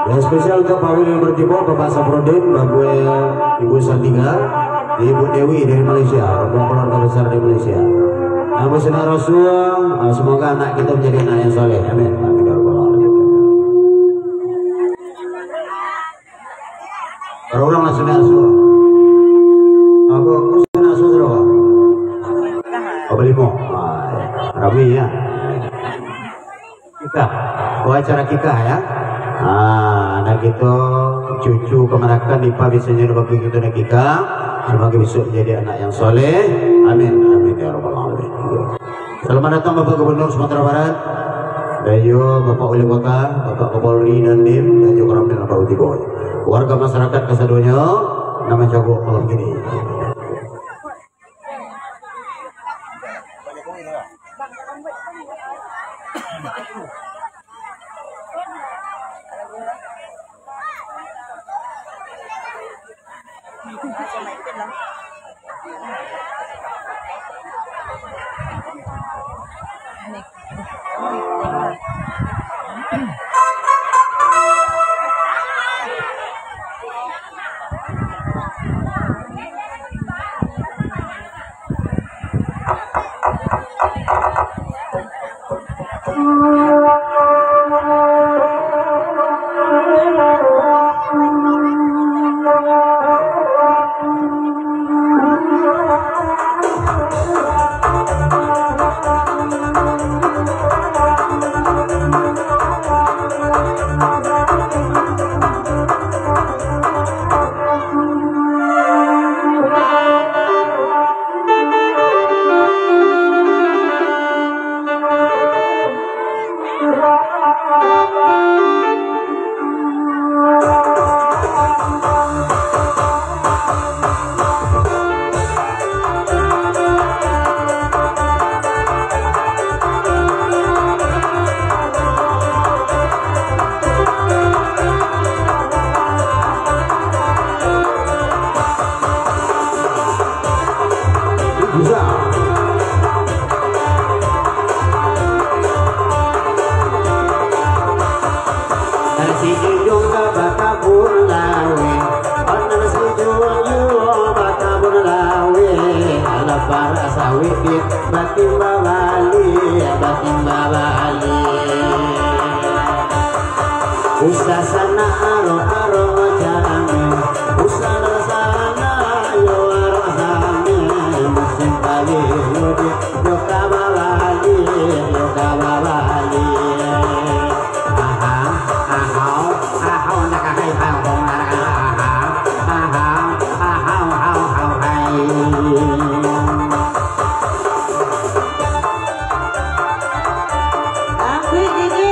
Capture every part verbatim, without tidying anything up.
Yang spesial untuk Pak Willy Bertibo, Bapak Saprudin, Bapak Ibu Santika, Ibu Dewi dari Malaysia, rombongan keluarga besar dari Malaysia. Nama senang Rasul, ah, semoga anak kita menjadi anak yang saleh. Amin. Amin, ya Rabbal Alamin. Orang-orang nak sunat asuh. Aku, aku sunat asuh tu. Apa limo? Ah, ya. Rami, ya. Akikah. Oh, acara akikah, ya. Ah, anak kita, cucu, kamanakan, ipar, biasanya bagi kita nak akikah. Semoga besok menjadi anak yang soleh. Amin. Amin, ya Rabbal Alamin. Selamat datang Bapak Gubernur Sumatera Barat, dan juga Bapak Wali Kota, Bapak Kapolri dan Dandim, dan juga Koramil Bapak Tibo. Warga masyarakat kasadonyo, nan mancaguak malam kini. Nan sijunjung ka batabun laweh, oh, nan sijunjung batabun laweh, alah parak sawit di batimba bali, batimba bali. Usah sanak aro-aro jami, usah sanak yo aro jami, musim bali yo di, yo ka babali, yo ka babali. Aha, ahau, ahau, nak ahai, ahau, ahau, ahau, ahau, ahau, ahau, hai. Ambil gigi.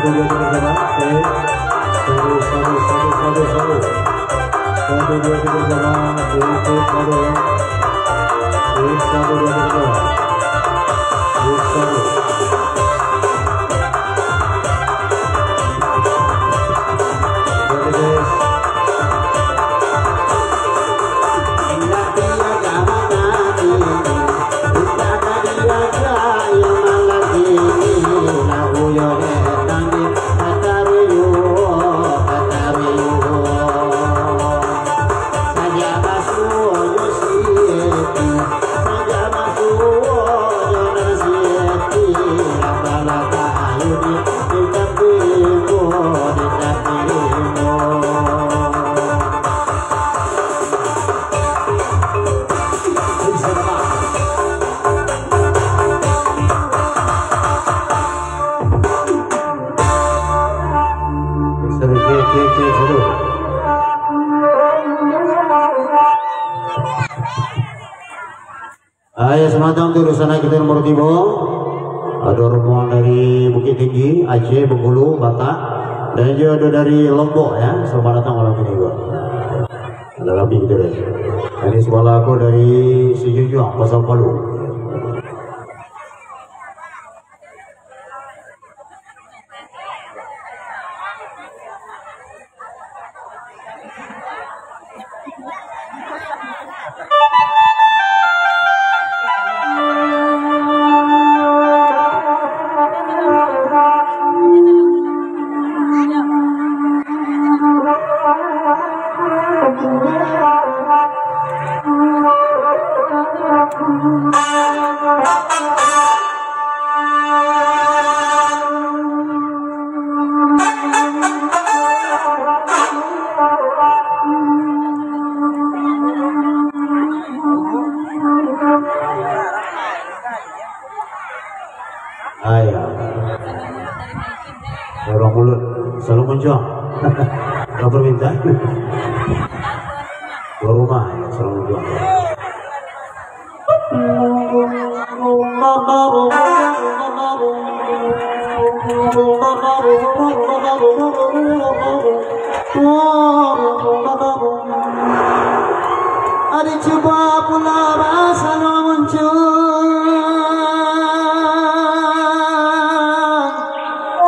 Satu, dua, tiga, sabar. Oke. Satu, satu, satu, satu, satu. Satu, dua, tiga, sabar. Oke, oke, satu, ya. Oke, satu, dua, tiga, sabar. Oke, satu. Oke, guys. Ayo, selamat datang tu, di sana kita nomor tiga. Ada rombongan dari Bukittinggi, Aceh, Bengkulu, Batak, dan juga ada dari Lombok, ya. Selamat datang malam ini juga. Ada rapi kita, ya. Ini sebelah aku dari Sijunjuang, Pasar Palu. Ayah. Orang mulut selalu menjual. Kau permintaan. Keluar rumah, ya, selalu menjual. Adi cuba pulo basalo muncul.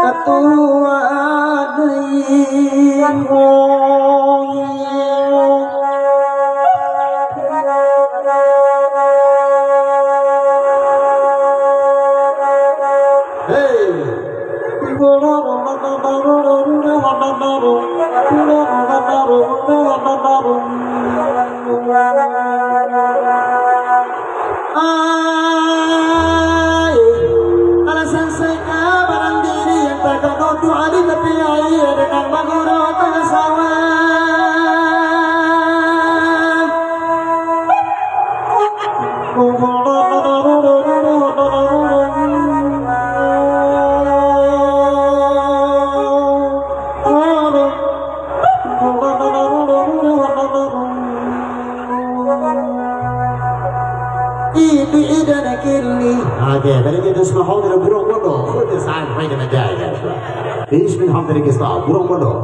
Katua Dayang. Ai, alasan saja barang diri yang takano doa di tepi aia dengan mangurau tangah sawah. Oke, tadi kita sudah hadir burung bodoh. Kau sampai dengan jaya. Bismillah, tadi kita burung bodoh.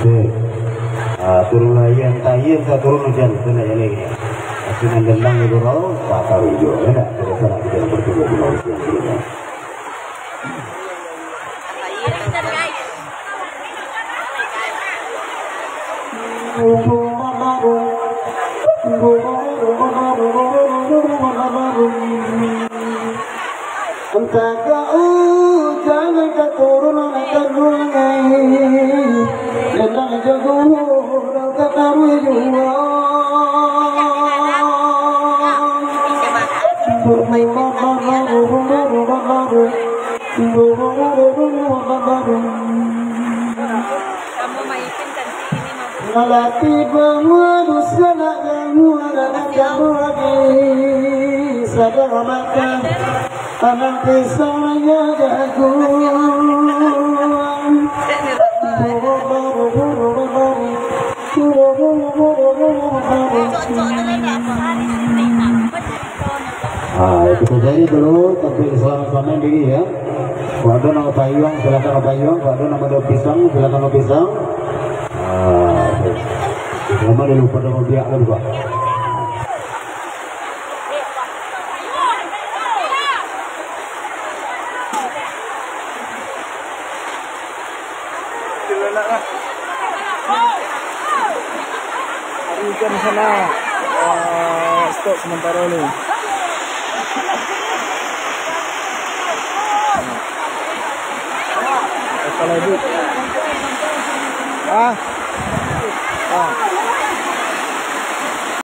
Oke. Ah, turunlah, yang tayen sa turun hujan, tu nak jaleh. Tapi nan dendang di gurau, tak tahu juga, ya tak? Tidak salah kita yang bertemu di malam siang ini. Antah ka ujan ka turun ka dungai, dendang jo gurau ka taruih juo. Kamu maikin cantik ini mah. Lalati bangunan sanak bangunan akan lagi sadar mata tanam pisangnya jagung. Ah, itu saja dulu, tapi selamat-selamat diri ya. Kok ada nama payuang, silakan nama payuang. Kok ada nama daun pisang, silakan nama pisang. Ah, nama dulu pada mabiak dulu, Pak. Hari hujan di sana. Ah, stop sementara ni. Apa lagi? Ah. Ah.